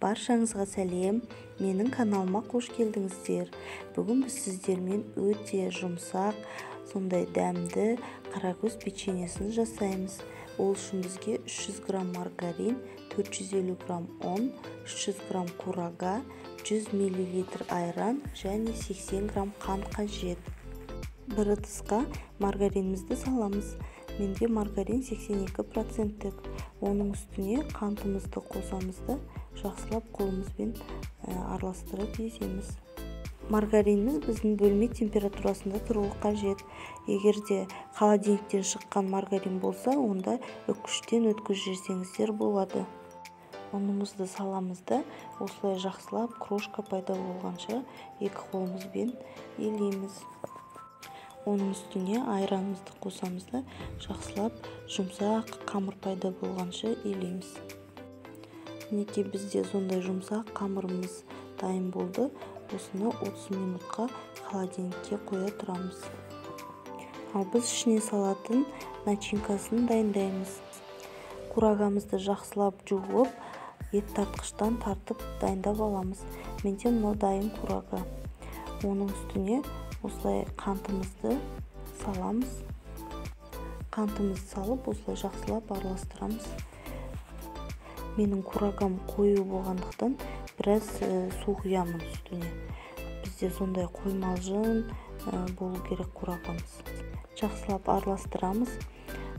Баршаңызға сәлем, менің каналыма қош келдіңіздер. Бүгін біз сіздермен өте жұмсақ, сондай дәмді қаракөз печеньесін жасаймыз. Ол үшін бізге 300 грамм маргарин, 450 грамм ұн, 300 грамм курага, 100 мл айран және 80 грамм қант қажет. Бір ыдысқа маргаринімізді саламыз. Менде маргарин 82%-тік. Оның үстіне қантымызды қосамыз да жақсылап қолымызбен араластырып еземіз. Маргариніміз біздің бөлме температурасында тұруы қажет. Егер де холодильниктен шыққан маргарин болса, онда үккіштен өткізіп жіберсеңіздер болады. Ұнымызды саламыз да осылай жақсылап крошка пайда болғанша екі қолымызбен елейміз. Оның үстіне айранымызды қосамыз да жақсылап жұмсақ қамыр пайда болғанша елейміз. Мінекей бізде сондай жұмсақ қамырымыз дайын болды. Осыны 30 минутқа холодильникке қоя тұрамыз. Ал біз ішіне салатын начинкасын дайындаймыз. Курагамызды жақсылап жуып, ет тартқыштан тартып дайындап аламыз. Менде мынау дайын курага. Оның үстіне осылай қантымызды саламыз. Қантымызды салып, осылай жақсылап араластырамыз. Менің курагам қою болғандықтан біраз су құямын үстіне. Бізде сондай қоймалжың болу керек курагамыз. Жақсылап араластырамыз.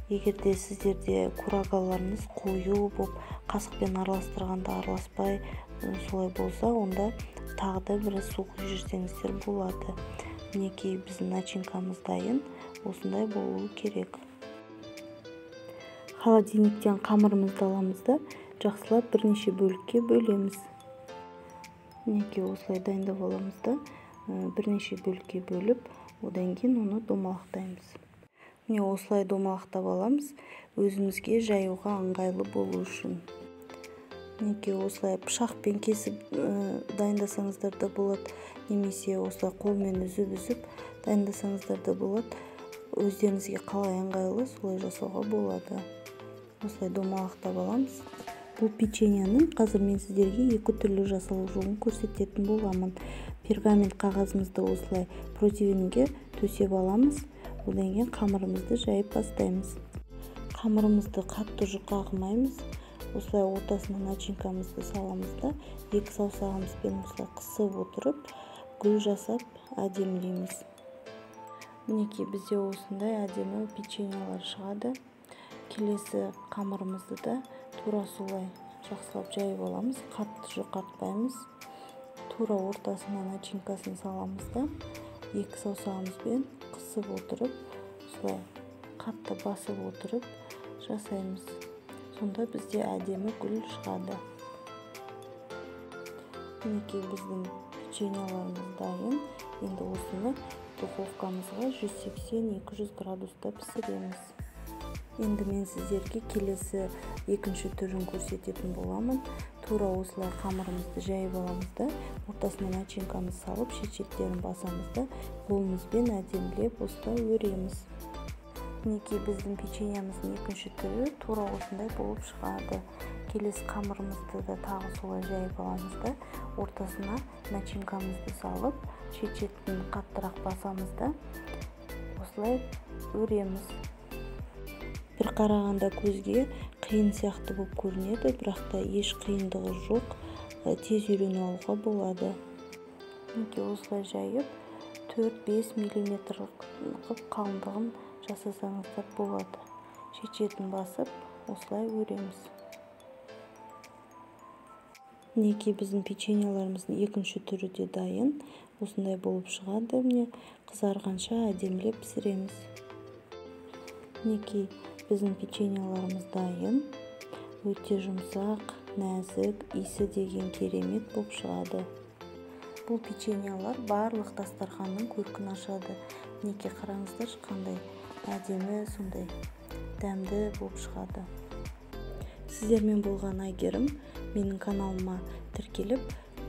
Егер де сіздерде курагаларыңыз қою болып, қасықпен араластырғанда араласпай солай болса, онда тағы да біраз су құйып жіберсеңіздер болады. Мінекей біздің начинкамыз дайын, осындай болуы керек. Холодильниктен қамырымызды аламыз да жақсылап бірнеше бөлікке бөлеміз. Мінекей осылай дайындап аламыз да бірнеше бөлікке бөліп, одан кейін оны домалақтаймыз. Міне осылай домалақтап аламыз, өзімізге жаюға ыңғайлы болу үшін. Мінекей осылай пышақпен кесіп дайындасаңыздар да болады, немесе осылай қолмен үзіп-үзіп дайындасаңыздар да болады. Өздеріңізге қалай ыңғайлы, солай жасауға болады. Осылай домалақтап аламыз. Бұл печеньенің қазір мен сіздерге екі түрлі жасалу жолын көрсететін боламын. Пергамент қағазымызды осылай противенге төсеп аламыз. Одан кейін қамырымызды жайып бастаймыз. Қамырымызды қатты жұқа қылмаймыз. Осылай ортасына начинкамызды саламыз да екі саусағымызбен осылай қысып отырып гүл жасап әдемілейміз. Мінекей бізде осындай әдемі печеньелер шығады. Келесі қамырымызды да тура солай жақсылап жайып аламыз, қатты жұқартпаймыз. Тура ортасына начинкасын саламыз да екі саусағымызбен қысып отырып, осылай қатты басып отырып жасаймыз. Сонда бізде әдемі гүл шығады. Мінекей біздің печеньелеріміз дайын. Енді осыны духовкамызға 180-200 градуста пісіреміз. Енді мен сіздерге келесі екінші түрін көрсететін боламын. Тура осылай қамырымызды жайып аламыз да ортасына начинкамызды салып, шет-шеттерін басамыз да қолымызбен әдемілеп осылай өреміз. Мінекей біздің печеньеміздің екінші түрі тура осындай болып шығады. Келесі қамырымызды да тағы солай жайып аламыз да ортасына начинкамызды салып, шет-шетін қаттырақ басамыз да осылай өреміз. Бір қарағанда көзге қиын сияқты болып көрінеді, бірақ та еш қиындығы жоқ, тез үйрене алуға болады. Мінекей осылай жайып 4-5 миллиметр қылып қалыңдығын жасасаңыздар болады. Шет-шетін басып осылай өреміз. Мінекей біздің печеньелеріміздің екінші түрі де дайын. Осындай болып шығады. Міне қызарғанша әдемілеп пісіреміз. Мінекей біздің печеньелеріміз дайын. Өте жұмсақ, нәзік, иісі деген керемет болып шығады. Бұл печеньелер барлық дастарханның көркін ашады. Мінекей қараңыздаршы, қандай әдемі, сондай дәмді болып шығады. Сіздермен болған Әйгерім. Менің каналыма тіркеліп,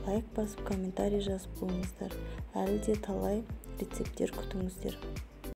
лайк басып, комментарий жазып қойыңыздар. Әлі де талай рецепттер күтіңіздер.